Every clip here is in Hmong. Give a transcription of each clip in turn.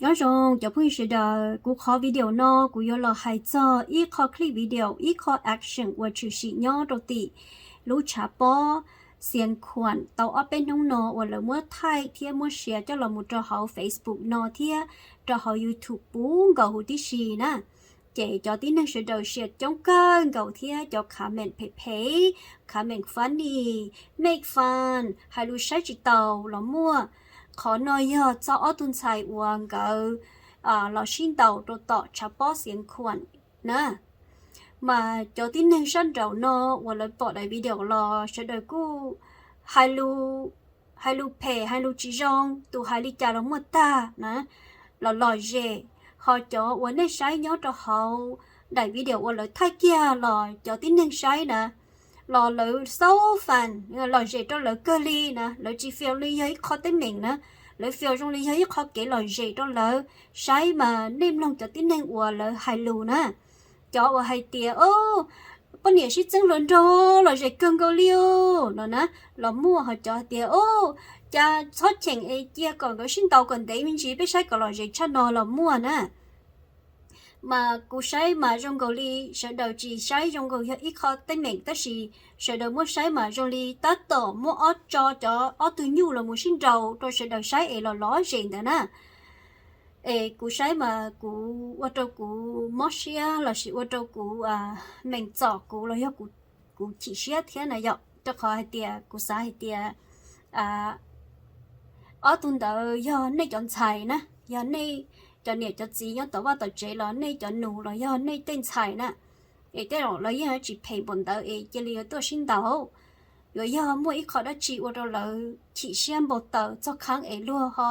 Nyob zoo cov phooj ywg sawv daws, kuv qhov video no kuv yuav los hais txog ib qho clip video, ib qho action uas tshwm sim nyob rau tim lub tshav pob Xiav Khuam tau ob peb hnub no uas lawv muab thaij thiab muab share coj los mus rau hauv Facebook no thiab rau hauv YouTube puv nkaus huv tib si na. Ces cov tib neeg sawv daws share coob kawg nkaus thiab cov comment phem phem, comment funny, make fun, hais lus saib tsis taus los muaj. Qhov no yog txog ob tug ntxhais uas nkawd los sib ntaus rau tom tshav pob Xiav Khuam na. Mas cov tib neeg sab nraum no uas lawv pom daim video los sawv daws kuj hais lus, hais lus phem, hais lus tsis zoo, tus hais li cas los muaj tag na, los lom zem. Ho cov uas nej saib nyob rau hauv daim video uas lawv thaij kiag los cov tib neeg saib na, los lawv so fun, lom zem rau lawv kawg li na, lawv tsis feel li yog ib qho teeb meem na, lawv feel zoo li yog ib qho kev lom zem rau lawv. Saib mas nej mloog cov tib neeg uas lawv hais lus na, cov uas hais tias, o, poj niam sib txeeb hluas nraug lom zem kawg nkaus li no na, los muaj. Ho cov hais tias, o, cas txhob cheem es cia kom nkawd sib ntaus kom ntev me ntsis peb saib kom lom zem tshaj no los muaj na. Mas kuv saib mas zoo nkaus li sawv daws tsis saib zoo nkaus yog ib qho teeb meem, tab sis sawv daws muab saib mas zoo li tab tom muab ob tso cov ob tug nyuj los mus sib nraus rau sawv daws saib es los lom zem ntawd na. Es kuv saib mas kuv ua rau kuv mob siab lossis ua rau kuv meem txom kuv los yog kuv chim siab thiab na yom, rau qhov hais tias kuv xav hais tias ob tug ntawd yog nej cov ntxhais na, yog nej cov niam cov txiv nyob tom vaj tom tsev los nej cov nus los yog nej tej ntxhais na, es tej zaum lawv yeej tsis phem npaum ntawd es cia li yuav tuaj sib ntaus. Yuav yog muaj ib qho dab tsi ua rau lawv chim siab npau taws txog kheev es luag ho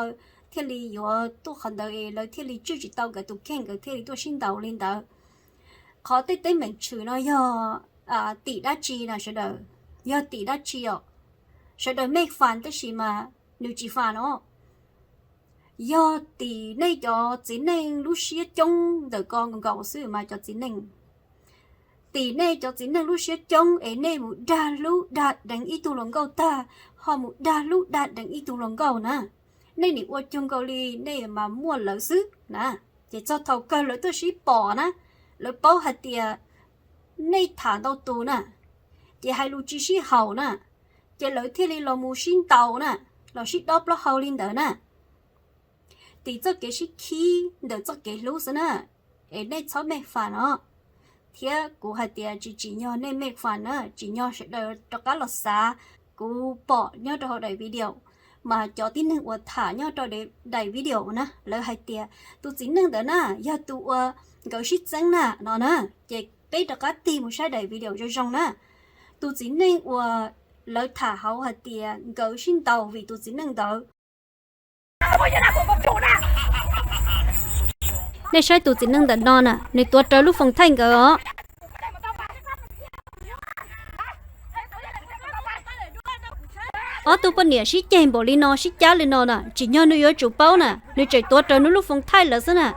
thiaj li yuav tuaj qhov ntawd es lawv thiaj li tswj tsis tau nkawd tus kheej nkawd thiaj li tuaj sib ntaus li ntawd. Qhov tej teeb meem tshwm no yog tim dab tsi na sawv daws? Yog tim dab tsi os? Sawv daws make fun tab sis mas nws tsis fun os. Yog tim nej cov txiv neej lub siab coob ntawm ko nkaus xwb mas cov txiv neej, tim nej cov txiv neej lub siab coob es nej mus dag hlub dag deev ib tug hluas nkauj tag, ho mus dag hlub dag deev ib tug hluas nkauj na, nej nim ua cuag nkaus li nej mas muaj lawv xwb na. Ces txog thaum kawg lawv tuaj sib pom na, lawv paub hais tias nej tham ntau tus na, ces hais lus tsis sib haum na, ces lawv thiaj li los mus sib ntaus na, los sib dob plaub hau li ntawd na. Tim txoj kev sib khib ntawm txoj kev hlub xwb na, es nej txhob make fun os. Thiab kuv hais tias tsis tsim nyog nej make fun na, tsim nyog sawv daws rov qab los xav. Kuv pom nyob rau hauv daim video, mas cov tib neeg uas tham nyob rau daim video na, lawv hais tias tus txiv neej ntawd na yog tus uas nkawd sib txeeb na no na. Ces peb rov qab tig mus saib daim video zoo zoo na. Tus txiv neej uas lawv tham hauv hais tias nkawd sib ntaus vim tus txiv neej ntawd. Nej saib tus txiv neej ntawm no na, nws tuav rawv lub foos thaij nkawd os. Ob tug poj niam sib ceg npaum li no sib cab li no na, tsim nyog nws yuav tsum paub na, nws tseem tuav rawv nws lub foos thaij lawv xwb na.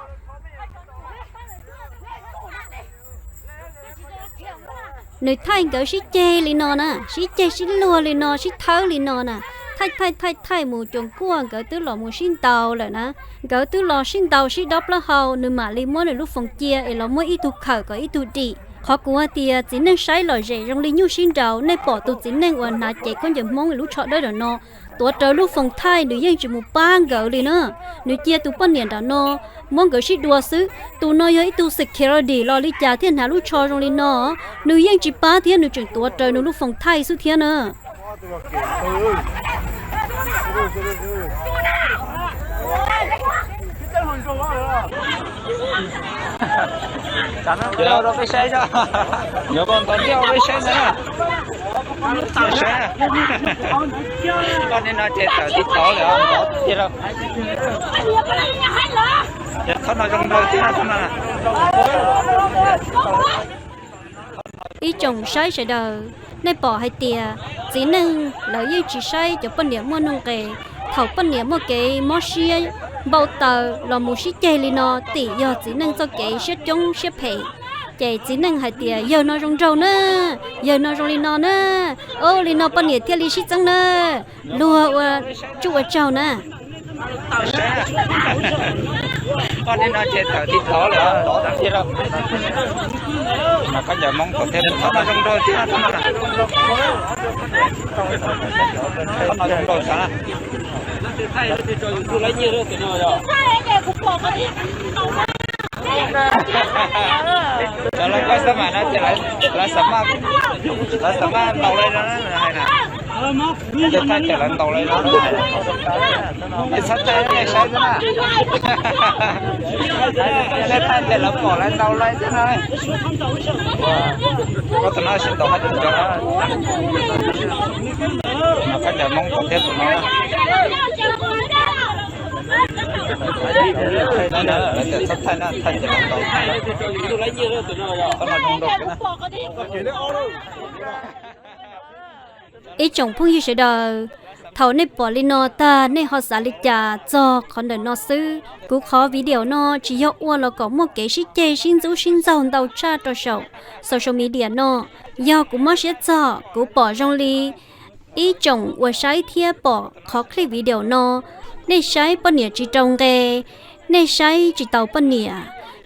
Nws thaij nkawd sib ceg li no na, sib ceg sib luag li no, sib thawb li no na, thaij thaij thaij thaij mus cuag nkuaj nkawd twb los mus sib ntaus lawm na. Nkawd twb los sib ntaus sib dob plaub hau, nws mam li muab nws lub foos cia es los muab ib tug khawm kom ib tug dim. Qhov kuv hais tias txiv neej saib lom zem zoo li nyuj sib nraus, nej pom tus txiv neej uas hnav cev khaub ncaws Hmoob lub tsho dawb nram no tuav rawv lub foos thaij, nws yeej tsis mus pab nkawd li na. Nws cia tus poj niam nram no muab nkawd sib dua xwb. Tus no yog ib tug security los li cas thiaj hnav lub tsho zoo li no, nws yeej tsis pab thiab nws tseem tuav rawv nws lub foos thaij xwb thiab na. Cov no rau peb saib, cov ko ntov ncauj peb saib ntag. Koj niam no ces tawm tib tod lawm os, ntov tiag lauj. Cov thaub no zoo nraug tiag thaub no. Ib tsoom saib sawv daws, nej pom hais tias txiv neej lawv yeej tsis saib cov poj niam muaj nuj nqes. Thaum poj niam muaj kev mob siab npau taws los mus sib ceg li no, tim yog txiv neej txoj kev siab coob siab phem. Ces txiv neej hais tias yawg no zoo nraug na, yawg no zoo li no na, o li no poj niam thiaj li sib txeeb na, luag ua tsuj ua tsaug na. Nim no ces tawm tiv thov lawm. Mas koj cov Hmoob tom thiab, txhob no zoo nraug thiab, txhob no, txhob no zoo nraug xav. Cov lawv koj xab mam no ces lawv, lawv xav maj, lawv xav maj ntaus li no na, hais na. Ces thaij ces lawv ntaus li no, ces txhob thaij nej saib xwb na. Nej thaij ces lawv pom lawv ntaus li xwb na. Koj tus no sib ntaus haj cov, mas koj cov Hmoob tom thiab tus no. Lawv tias txhob thaij na, thaij ces lawv ntaus. Txhob no zoo nraug na. Ib tsoom phooj ywg sawv daws, thaum nej pom li no tag nej ho xav li cas txog qhov ntawm no xwb? Kuv qhov video no tsis yog ua los kom muaj kev sib ceg sib ntxub sib ntxaug ntau tshaj rau saum social media no. Yog kuv mob siab txog, kuv pom zoo li ib tsoom uas saib thiab pom qhov clip video no, nej saib poj niam tsis rau nqe, nej saib tsis tau poj niam,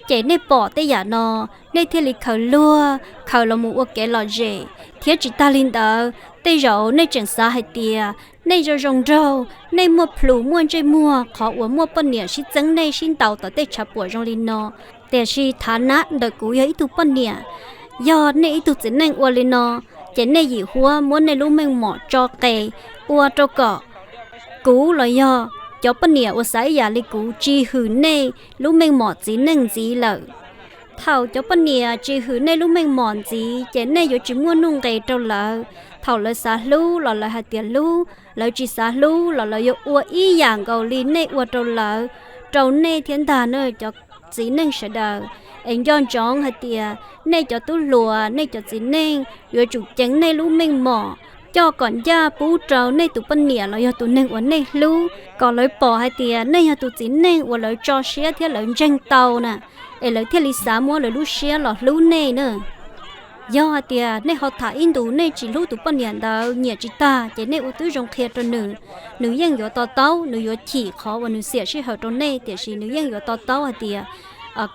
ces nej pom tej yam no, nej thiaj li khaws luag khaws los mus ua kev lom zem, thiab tsis tag li ntawd tej zaum nej tseem xav hais tias nej zoo zoo nraug, nej muaj plhus muaj ntsej muag qhov uas muaj poj niam sib txeeb nej sib ntaus tom tej tshav puam zoo li no. Tiam sis thav nab ntawm kuv yog ib tug poj niam, yog nej ib tug txiv neej ua li no, ces nej yim huab muab nej lub meej mom tso qes ua rau kom kuv los yog cov poj niam uas xav ib yam li kuv tsis hwm nej lub meej mom txiv neej ntxiv lawm. Thaum cov poj niam tsis hwm nej lub meej mom ntxiv ces nej yuav tsis muaj nuj nqes rau lawv. Thaum lawv xav hlub los lawv hais tias hlub, lawv tsis xav hlub los lawv yuav ua ib yam nkaus li nej ua rau lawv, rau nej thiab ntag na cov txiv neej sawv daws. Es nco ntsoov hais tias nej cov tub hluas, nej cov txiv neej yuav tsum ceev nej lub meej mom, coj kom ncaj pub rau nej tus poj niam los yog tus neeg uas nej hlub, kom lawv pom hais tias nej yog tus txiv neej uas lawv tso siab thiab lawv ntseeg tau na, es lawv thiaj li xav muab lawv lub siab los hlub nej na. Yog hais tias nej ho tham ib ntus nej tsis hlub tus poj niam ntawd, nyiam tsis tag, ces nej ua tib zoo qhia rau nws, nws yeej yuav to taub, nws yuav chim qhov uas nws xiam sij hawm rau nej, tiam sis nws yeej yuav to taub hais tias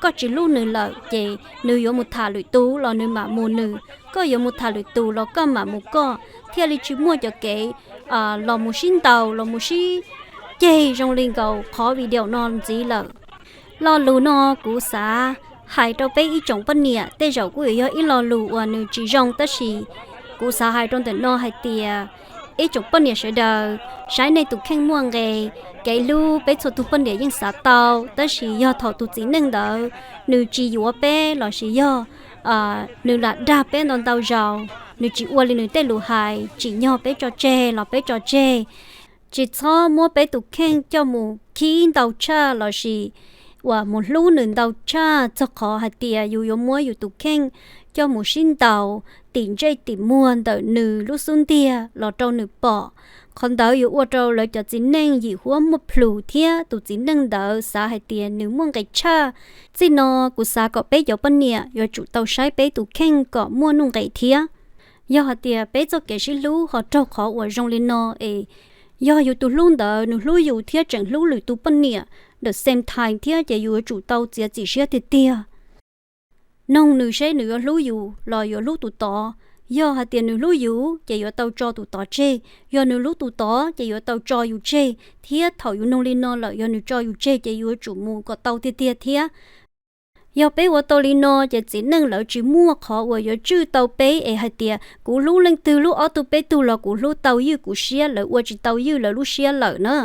koj tsis hlub nws lawm, ces nws yuav mus tham lwm tus los nws mam mus nws, koj yuav mus tham lwm tus los koj mam mus koj, thiaj li tsis muaj cov kev los mus sib ntaus los mus sib ceg zoo li nkaus qhov video no ntxiv lawm. Lo lus no kuv xav hais rau peb ib tsoom poj niam, tej zaum kuj yuav yog ib lo lus uas nws tsis zoo, tab sis kuv xav hais rau ntawm no hais tias ib tsoom poj niam sawv daws, saib nej tus kheej muaj nqe. Kev hlub peb txhua tus poj niam yeej xav tau, tab sis yog thaum tus txiv neej ntawd nws tsis yuav peb lossis yog nws lam dag peb ntau ntau zaus, nws tsis ua li nws tej lus hais, tsim nyog peb tso tseg los peb tso tseg. Tsis txhob muab peb tus kheej coj mus khib ntau tshaj lossis uas mus hlub nws ntau tshaj txog qhov hais tias yus yuav muab yus tus kheej coj mus sib ntaus tim ntsej tim muag ntawm nws lub xub ntiag los rau nws pom. Qhov ntawd yuav ua rau lawv cov txiv neej yim huab muaj plhus thiab tus txiv neej ntawd xav hais tias nws muaj nqe tshaj. Txij no kuv xav kom peb cov poj niam yuav tsum tau saib peb tus kheej kom muaj nuj nqes thiab. Yog hais tias peb txoj kev sib hlub ho raug qhov uas zoo li no es yog yus tus hlub ntawd nws hlub yus thiab tseem hlub lwm tus poj niam the same time thiab, ces yus yuav tsum tau txiav txim siab tiag tiag. Noog nws seb nws yuav hlub yus los yuav hlub tus tod. Yog hais tias nws hlub yus ces yuav tau tso tus tod tseg, yog nws hlub tus tod ces yuav tau tso yus tseg. Thiab thaum yus noog li no lawm, yog nws tso yus tseg ces yus yuav tsum mus kom tau tiag tiag thiab. Yog peb ua tau li no ces txiv neej lawv tsis muaj qhov uas yuav tswj tau peb es hais tias kuv hlub leej twg, hlub ob tug peb tug los kuv hlub tau ywj kuv siab, lawv ua tsis tau ywj lawv lub siab lawm na.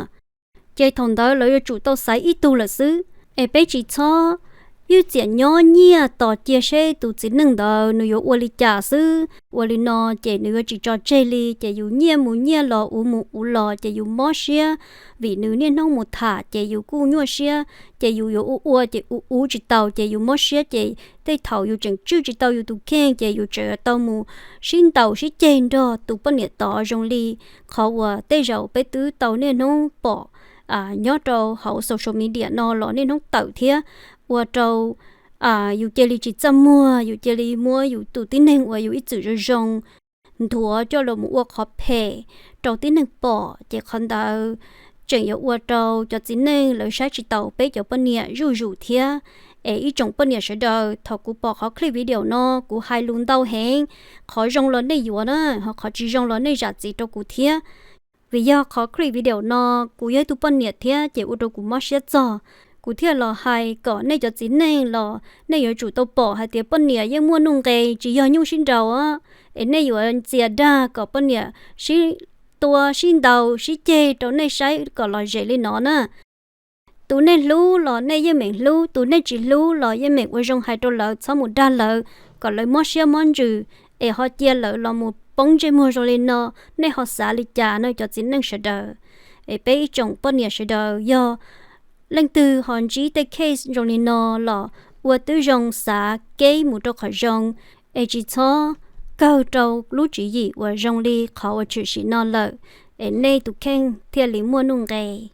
Ces thaum ntawd lawv yuav tsum tau xaiv ib tug lawm xwb. Es peb tsis txhob ywj txiam nyob nyiaj tos cia seb tus txiv neej ntawd nws yuav ua li cas xwb. Ua li no ces nws yuav tsis tso tseg li, ces yus nyiaj mus nyiaj los, uv mus uv los, ces yus mob siab. Vim nws niaj hnub mus tham ces yus kuj nyuaj siab, ces yus yuav ua ua ces uv uv tsis tau, ces yus mob siab, ces tej thaum yus tseem tswj tsis tau yus tus kheej, ces yus tseem yuav tau mus sib ntaus sib ceg nrog tus poj niam tod zoo li qhov uas tej zaum peb twb tau niaj hnub pom nyob rau hauv social media no los niaj hnub tawm thiab, ua rau yus cia li tsis txaj muag, yus cia li muab yus tus tib neeg uas yus ib txwm zoo zoo nthuav coj los mus ua qhov phem rau tib neeg pom, ces qhov ntawd tseem yuav ua rau cov txiv neej lawv saib tsis taus peb cov poj niam zuj zus thiab. Es ib tsoom poj niam sawv daws, thaum kuv pom qhov clip video no kuv hais lus ntau heev, qhov zoo los nej yuav na, ho qhov tsis zoo los nej zam txim rau kuv thiab. Vim yog qhov clip video no kuv yog ib tug poj niam thiab ces ua rau kuv mob siab txog, kuv thiaj los hais kom nej cov txiv neej los nej yuav tsum tau pom hais tias poj niam yeej muaj nuj nqes, tsis yog nyuj sib nraus, es nej yuav ntxias dag kom poj niam sib tua sib ntaus sib ceg rau nej saib kom lom zem li no na. Tus nej hlub los nej yeej meem hlub, tus nej tsis hlub los yeej meem ua zoo hais rau lawv txhob mus dag lawv, kom lawv mob siab mob ntsws, es ho cia lawv los mus poob ntsej muag zoo li no. Nej ho xav li cas no cov txiv neej sawv daws? Es peb ib tsoom poj niam sawv daws, yog leej twg ho ntsib tej case zoo li no los ua tib zoo xav kev mus rau qhov zoo, es tsis txhob kawg rau lub tswv yim uas zoo li qhov uas tshwm sim no lawm, es nej tus kheej thiaj li muaj nuj nqes.